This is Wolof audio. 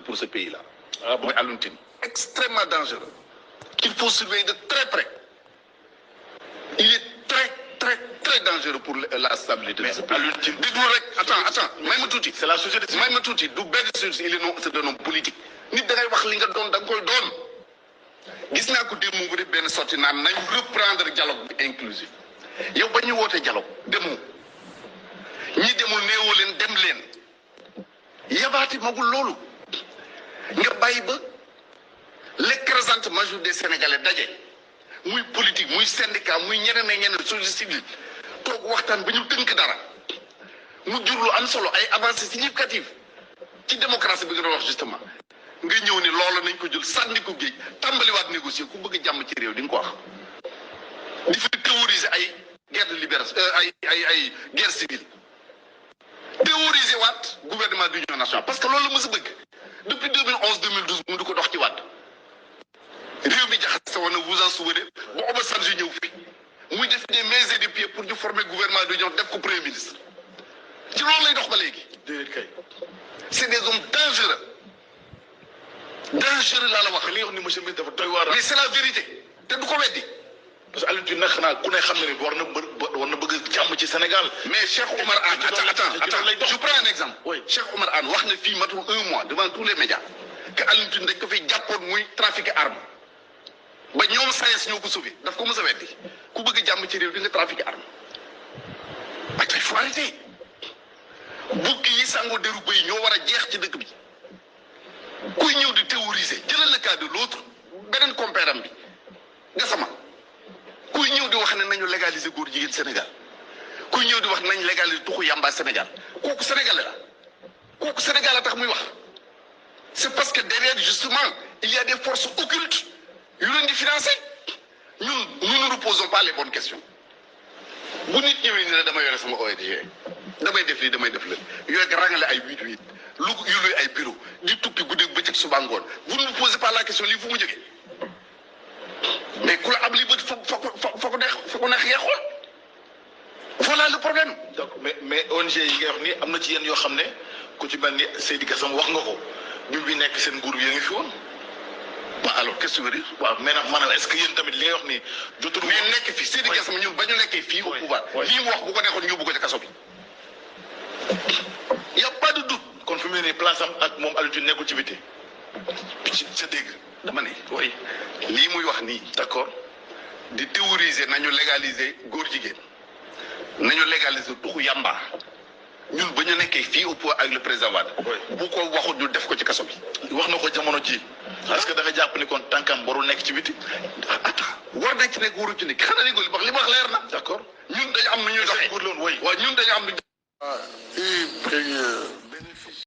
pour ce pays-là. Ah bon? Alioune Tine extrêmement dangereux. Qu'il faut surveiller de très près. Il est très dangereux pour la stabilité de ce pays. Attends, même tout. C'est la société civile. Même tout. Du benn il est non, c'est un homme politique. Nit da ngay wax li nga doon da nga koy doon. Gis naa ko démb mu def benn sortie naan nañ reprendre dialogue bi inclusif. Yow ba ñu woote dialogue demoo. Ñi demul néewoo leen dem leen. Yabaati magul loolu. Nga bàyyi ba l'écrasante majorité des Sénégalais daje. Muy politique muy syndicat muy ñeneen ak ñeneen société civile toog waxtaan ba ñu tënk dara mu jur lu am solo ay avancées significatives ci démocratie bi nga doon wax justement nga ñëw ni loolu nañ ko jël sànni ko géej tàmbaliwaat négocier ku bëgg jàmm ci réew di nga ko wax. di fi théoriser ay guerre de libération ay guerre civile théoriser waat gouvernement d'union nationale parce que loolu la mës a bëgg depuis 2011 2012 mu di ko dox ci waat. réew mi jaxase woon na vous en souvenez ba Obasanjo ñëw fi muy def des mains et des pieds pour ñu former gouvernement d'union def ko premier ministre ci loolu lay dox ba léegi. déedéet kay c'est des hommes dangereux laa la wax. li nga wax ni monsieur le ministre dafa doy waar. mais c'est la vérité te du ko weddi. parce que Alioune Tine nag xanaa ku ne xam na ne war na bëgg jàmm ci Sénégal. mais Cheikh Oumar Anne attends je prends un exemple. oui Cheikh Oumar Anne wax na fii matul un mois devant tous les médias que Alioune Tine dañ ko fiy jàppoon muy trafiquer arme. ba ñoom SAES ñoo ko sauvé daf ko mos a weddi ku bëgg jàmm ci réew di nga trafiqué arme ak il faut arrêter bukki yi sango deru bëy ñoo war a jeex ci dëkk bi kuy ñëw di théoriser jëlal le cas de l'autre beneen compéram bi Gassama kuy ñëw di wax ne nañu légaliser góor jigéen Sénégal kuy ñëw di wax nañ légaliser tuxu yamba Sénégal kooku sénégalais la kooku Sénégal la tax muy wax c'est parce que derrière justement il y a des forces occultes yu leen di financé ñun nous ne posons pas les bonnes questions bu nit ñëwee ni la dama yore sama ONG damay def lii damay def la yooyu rangale ay 8 lu luy ay bureau di tukki guddi bëccëg suba ngoon vous ne posez pas la question lii fu mu jógee mais ku la am lii bët fa ko neex ngay xool voilà le problème. donc mais ONG yi ngay wax ni am na ci yenn yoo xam ne ku ci mel ni Seydi Gassama wax nga ko bi nekk seen nguur yi ngi fi woon. waaw alors qu'est-ce que tu veux dire. waaw mais nag maanaam est-ce que yéen tamit li ngay wax ni jotul. mais nekk fii Seydi Gassama ñun ba ñu nekkee fii au pouvoir. lii mu wax bu ko nekkoon ñu bu ko ci kaso bi. y a pas de doute. kon fi mu ne nii place am ak moom Alioune Tine nekkul ci biti. ci sa dégg dama ne. oui lii muy wax nii. d'accord di théoriser nañu légaliser góor jigéen nañu légaliser tuxu yamba ñun ba ñu nekkee fii au pouvoir avec le président Wade. bu ko waxut ñu def ko ci kaso bi. wax na ko jamono ji. est-ce que da nga jàpp ni kon tànkam warul nekk ci biti. war nañ ci nekk waru ci nekk xanaa li ma wax leer na. d'accord ñun dañu am nu ñuy doxee. waaw ñun dañu am nu. Premier